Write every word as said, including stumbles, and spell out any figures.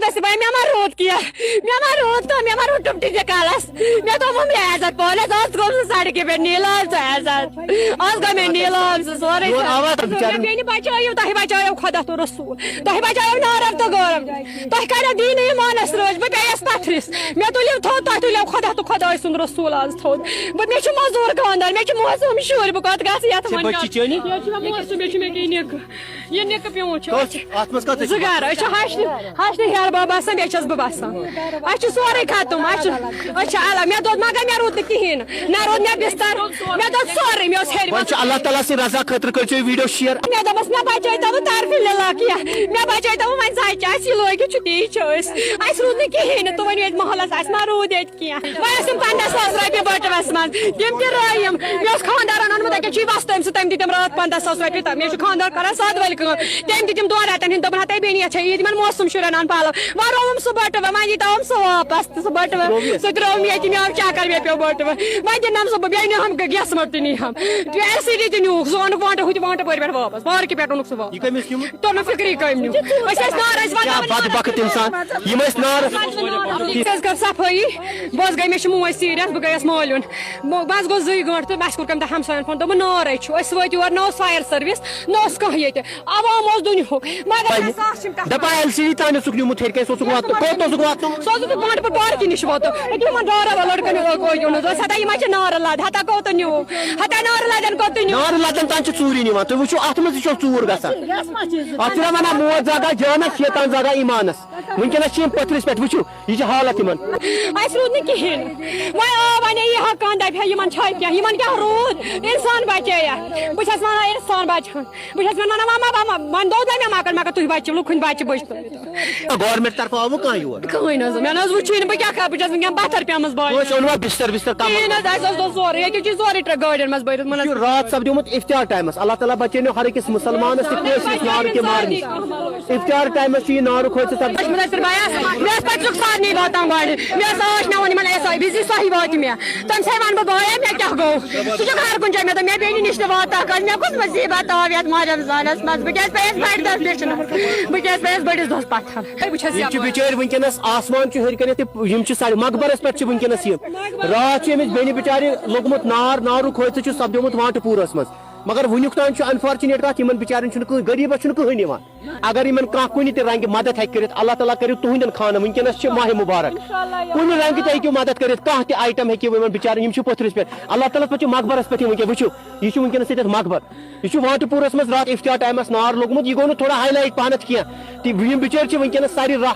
اَسہِ بھائی، مےٚ ما روٗد کینٛہہ؟ مےٚ ما روٗد کانٛہہ؟ مےٚ ما روٗد ٹُم ٹِم تہِ کَلَس؟ مےٚ دوٚپمو مےٚ عزت پانَس، آز گوٚو سُہ سڑکہِ پٮ۪ٹھ نیٖلام سُہ عزت۔ آز گوٚو مےٚ نیٖلام سُہ سورُے۔ میون آواز چھُ بِچارٮ۪ن۔ مےٚ بیٚنہِ بچٲیِو، تۄہہِ بچٲیو خۄدا تہٕ رسول۔ تۄہہِ بچٲیو نارم تہٕ غٲرم۔ تۄہہِ کریو دیٖنٕے ایٖمانس رٲچھ۔ بہٕ پیٚیس پتھرِس۔ مےٚ تُلِو تھوٚد، تۄہہِ تُلِو خۄدا تہٕ خۄداے سُنٛد رسول آز تھوٚد۔ بہٕ، مےٚ چھُ مٔزوٗر خانٛدار، مےٚ چھِ موسوٗم شُرۍ، بہٕ کوٚت گژھٕ یتھ ژےٚ وۄنۍ بچی کیٛاہ؟ چٲنی؟ مےٚ چھُ مےٚ موسوٗم، مےٚ چھُ مےٚ کِنۍ نِکہٕ۔ یہِ نِکہٕ پیوٗنٛت چھُ۔ کۄس؟ اتھ منٛز کتھ چھِ؟ زٕ گرٕ، أسۍ چھِ ہشنہِ، ہشنہِ ہیرٕ باب بسان، بیٚیہِ چھَس بہٕ بسان۔ اَسہِ چھُ سورُے ختم، اَسہِ چھُ، أسۍ چھِ الگ۔ مےٚ دوٚپ، مگر مےٚ روٗد نہٕ کِہیٖنۍ نہٕ۔ نہ روٗد مےٚ بستر، مےٚ دوٚپ سورُے، مےٚ اوس ہیٚرِ وۄنۍ چھُ وۄتھُن۔ اللہ تعالیٰ سٕنٛدِ رضا خٲطرٕ کٔرۍ زیو یہِ video share۔ مےٚ دوٚپمَس، مےٚ بچٲیتو وۄنۍ طرفِ لِلہ کینٛہہ، مےٚ بچٲیتو وۄنۍ زَچہِ، اَسہِ یہِ لٲگِتھ چھُ تی چھِ أسۍ۔ اَسہِ روٗد نہٕ کِہیٖنۍ نہٕ، تُہۍ ؤنِو ییٚتہِ محلَس، اَسہِ ما روٗد ییٚتہِ کینٛہہ؟ وۄنۍ ٲسِم پنٛداہ ساس رۄپیہِ بٔٹوَس منٛز، تِم تہِ رٲیِم۔ مےٚ اوس خانٛدارَن اوٚنمُت، أکیٛاہ چھُے وۄستہٕ أمۍ سۭتۍ، تٔمۍ دِتِم راتھ پنٛداہ ساس رۄپیہِ، تہٕ مےٚ چھُ خانٛدار کَران سَتھ ؤلۍ کٲم، تٔمۍ دِتِم دۄن رٮ۪تَن ہِنٛدۍ، دوٚپُن، ہَتَے بیٚنہِ، یَتھ چھےٚ عیٖد، یِمَن موسوٗم شُرٮ۪ن اَن پَلو۔ وۄنۍ رووُم سُہ بٔٹوٕ، وۄنۍ ییٖتاوُم سُہ واپَس، تہٕ سُہ بٔٹوٕ، سُہ ترٛووُم ییٚتہِ، مےٚ آو چَکَر، مےٚ پیوٚو بٔٹوٕ۔ وۄنۍ دِنَم سُہ بہٕ، بیٚیہِ نِہَم گیسہٕ مٔٹ تہِ نِہَم۔ تہٕ اٮ۪ل سی ڈی تہِ نیوٗکھ، سُہ اوٚنُکھ وانٛٹہٕ ہُہ تہِ وانٛٹہٕ پورِ پٮ۪ٹھ واپَس، پارکہِ پٮ۪ٹھ اوٚنُکھ سُہ واپَس۔ یہِ کٔمِس نیوٗمُت؟ توٚر نہٕ فِکرٕے کٔمۍ نیوٗ۔ أسۍ ٲسۍ نارٕ، أسۍ کیٛاہ وَنان بدبخت اِنسان، یِم ٲسۍ نارٕ۔ أسۍ حظ کٔر صفٲیی، بہٕ حظ گٔے، مےٚ چھِ موج سیٖریَس، بہٕ گٔیَس مالیُن۔ مو-، بَس گوٚو زٕے گٲنٛٹہٕ تہٕ اَسہِ کوٚر کَمہِ دۄہ ہمسایَن فون، دوٚپُن نارَے چھُ۔ أسۍ وٲتۍ یور، نہ اوس fire service، نہ اوس کانٛہہ ییٚتہِ۔ عوام اوس دُنیُہُک۔ مگر دَپان، ایل سی ڈی تانۍ اوسُکھ نیوٗمُت ہیٚرِ کَنہِ، سُہ اوسُکھ واتُن، کوٚت اوسُکھ واتُن؟ سُہ اوسُکھ وانٛٹہٕ پورِ کِنۍ نِش واتُن۔ أتی یِمَن ڈارا وَل لٔڑکَن اوس یِمَن چھِ نارٕ لَد، ہَتا کوٚت نیوٗ؟ ہَتا نارٕ لَدٮ۪ن کوٚت نیوٗ؟ نارٕ لَدٮ۪ن تانۍ چھِ ژوٗرِ نِوان۔ تُہۍ وٕچھِو، اَتھ منٛز تہِ چھو ژوٗر گژھان۔ اَتھ چھِنہ وَنان موت زاگا جانَس، شیطان زاگا ایٖمانَس۔ وٕنکیٚنَس چھِ یِم پٔتھرِس پٮ۪ٹھ، وٕچھِو، یہِ چھِ حالت یِمَن۔ اَسہِ روٗد نہٕ کِہیٖنۍ۔ وۄنۍ آو، وۄنۍ یی ہا کانٛہہ دَپہِ ہا، یِمَن چھا کینٛہہ؟ یِمَن کیٛاہ روٗد؟ اِنسان بَچے یا؟ بہٕ چھَس وَنان، اِنسان بَچہِ ہا۔ بہٕ چھَس وَنان، وَنان، وۄنۍ ما، وۄنۍ ما، وۄنۍ دوٚد وۄنۍ مےٚ مَکان، مگر تُہۍ بَچِو، لُکھ ہٕنٛدۍ بَچہِ بٔچھتو۔ گورمٮ۪نٹ طرفہٕ آوٕ کانٛہہ یور؟ کٕہٕنۍ نہٕ حظ، مےٚ نہ حظ وٕچھُے نہٕ، بہٕ کیٛاہ کَرٕ، بہٕ چھَس وٕنکٮ۪ن پَتھَر پیٚمٕژ بالہِ۔ کٲنٛسہِ اوٚنوا بِستَر وِستَر کَمرٕ؟ کِہیٖنۍ نہٕ حظ، اَسہِ حظ دوٚپ سورُے، ییٚتہِ چھُ سورُے ٹرٛ-، گٲڑٮ۪ن منٛز بٔرِتھ، مطلب۔ یہِ چھُ راتھ سَپدیومُت اِفطار ٹایمَس، اللہ تعالیٰ بَچٲینو ہر أکِس مُسلمانَس تہِ کٲنٛسہِ نِش نارٕ کہِ مارنہِ۔ اِفطار ٹایمَس چھُ یہِ نارُک حٲدثہٕ سَپدان۔ مےٚ ٲس پَتہٕ ژُکھ سارنٕے واتان گۄڈٕ، مےٚ ٲس آش مےٚ ووٚن یِمَن، اے صاحب، یہِ زِ صحیح واتہِ مےٚ۔ تٔمۍ سٕے وَنہٕ بہٕ، بایا، مےٚ کیٛاہ گوٚو؟ ژٕ چھُکھ ہر کُنہِ جایہِ، مےٚ دوٚپ، مےٚ بیٚنہِ نِش تہِ واتان کَتھ، مےٚ کُس مُصیٖبت آو یَتھ ماہِ رمضانَس منٛز؟ بہٕ کیٛازِ پیٚیَس بَڑِ دۄہَس لیٚچھنَس؟ بہٕ کیٛازِ پیٚیَس بٔڑِس دۄہَس پَتھَر؟ ہے، بہٕ چھَس یَپٲرۍ۔ یِم چھِ بِچٲرۍ وٕنکیٚنَس، آسمان چھُ ہیٚرِ کَنٮ۪تھ، تِم، یِم چھِ سَڑِ-، مقبرَس پٮ۪ٹھ چھِ وٕنکیٚنَس یِم۔ راتھ چھِ أمِس بیٚنہِ بِچارِ لوٚگمُت نار، نارُک حٲدثہٕ چھُ سَپدیومُت وانٛٹہٕ پوٗرَس منٛز۔ مگر وٕنیُک تام چھُ unfortunate کَتھ، یِمَن بِچارٮ۪ن چھُنہٕ کٕہٕنۍ، غریٖبَس چھُنہٕ کٕہٕنۍ یِوان۔ اگر یِمن کانٛہہ کُنہِ تہِ رنگہِ مدد ہیٚکہِ کٔرِتھ، اللہ تعالیٰ کٔرِو تُہنٛدٮ۪ن خانن، وٕنکیٚنس چھِ ماہِ مبارک، کُنہِ رنگہِ تہِ ہیٚکِو مدد کٔرِتھ، کانٛہہ تہِ item ہیٚکِو یِمن بِچارٮ۪ن، یِم چھِ پٔتھرِس پٮ۪ٹھ، اللہ تعالیٰ ہس پٮ۪ٹھ چھُ مقبرس پٮ۪ٹھ یِم وٕنکیٚن، وٕچھِو، یہِ چھُ وٕنکیٚنس ییٚتٮ۪تھ مقبر، یہِ چھُ وانٛٹہٕ پوٗرس منٛز راتھ افطار ٹایمس نار لوٚگمُت، یہِ گوٚو نہٕ تھوڑا highlight پہنتھ کینٛہہ، تہٕ یِم بِچٲرۍ چھِ وٕنکیٚنس سارے راہ۔